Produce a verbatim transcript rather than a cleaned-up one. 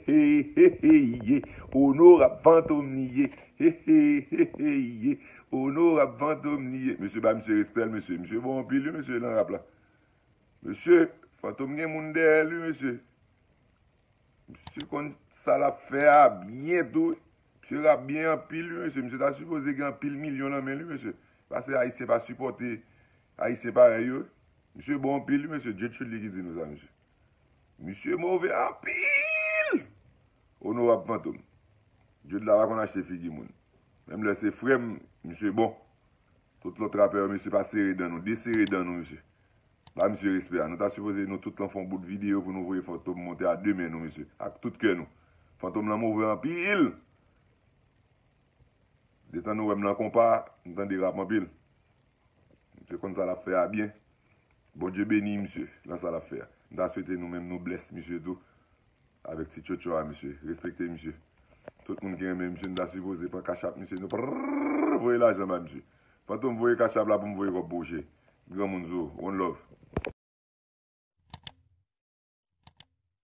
He, he, he, ye. Onorab Fantom li ye. He, he, he, he, ye. Onorab Fantom li ye. Mesye, ba misye respè l, mesye. Misye bon anpil, wi, mesye, nan rap la. Mesye, Fantom gen moun dèyè l, wi, mesye. Misye konn sa l ap fè a byen tou. Misye rap byen anpil, wi, mesye. Misye ta sipoze gen anpil milyon nan men l, wi, mesye. Paske Ayisyen pa sipòte Ayisyen parèy yo. Misye bon anpil, wi, mesye. Dye Tchoul li ki di nou sa, mesye. Misye move anpil! Onorab Fantom. Dye la pa konn achte figi moun. Menm lè se frè m, misye bon. Tout lòt rapè yo, mesye, pa sere dan nou. Desere dan nou, mesye. Ba misye respè a. Nou ta sipoze nou tout lan fè yon bout videyo pou nou voye Fantom monte a de men nou, mesye. Ak tout kè nou. Fantom lan move anpil! Detan nou wè m nan konpa, m tande rap anpil. Misye konn sa l ap fè a byen. Bondye beni misye lan sa l ap fè a. M ta swete nou menm nou bless misye tou. Avèk ti tchotcho a misye. Respekte misye. Tout moun ki renmen misye, nou ta sipoze pran Cash App misye. Nou prrrr, voye lajan ba misye. Fantom voye Cash App la pou m voye kòb pou ou, che. Granmoun sou ou. One love.